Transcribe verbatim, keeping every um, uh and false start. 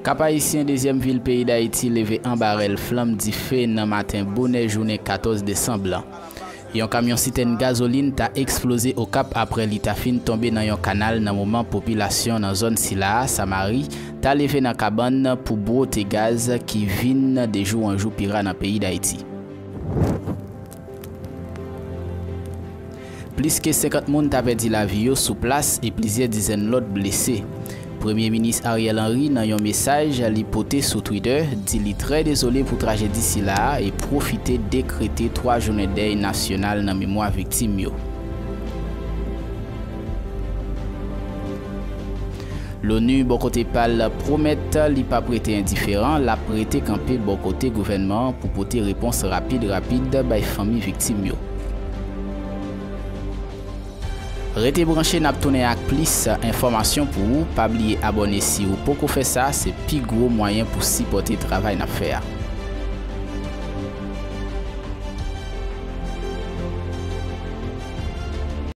Kap Ayisyen, dezyèm vil peyi Dayiti, leve an barèl flanm dife nan maten bonè jounen katòz desanm lan. Yon kamyon sitèn gazolin ta eksploze Okap apre li ta fin tonbe nan yon kanal nan moman popilasyon nan zòn sila a, Samari, ta leve nan kabann pou bwote gaz ki vin de jou an jou pi ra nan peyi Dayiti. Plis ke senkant moun ta pèdi lavi yo sou plas e plizyè dizèn lòt blese. Premye Minis Ariel Henry, nan yon mesaj li pote sou Twitter, di li trè dezole pou trajedi sila a e pwofite dekrete twa jounen dèy nasyonal nan memwa viktim yo. L'ONU, bò kote pa l, pwomèt li p ap rete endiferan, l ap rete kanpe bò kote gouvènman an pou pote repons rapid rapid bay fanmi viktim yo. Rete branche, n ap tounen ak plis enfòmasyon pou ou. Pa bliye abòne si ou poko fè sa, se pi gwo mwayen pou sipòte travay n ap fè a.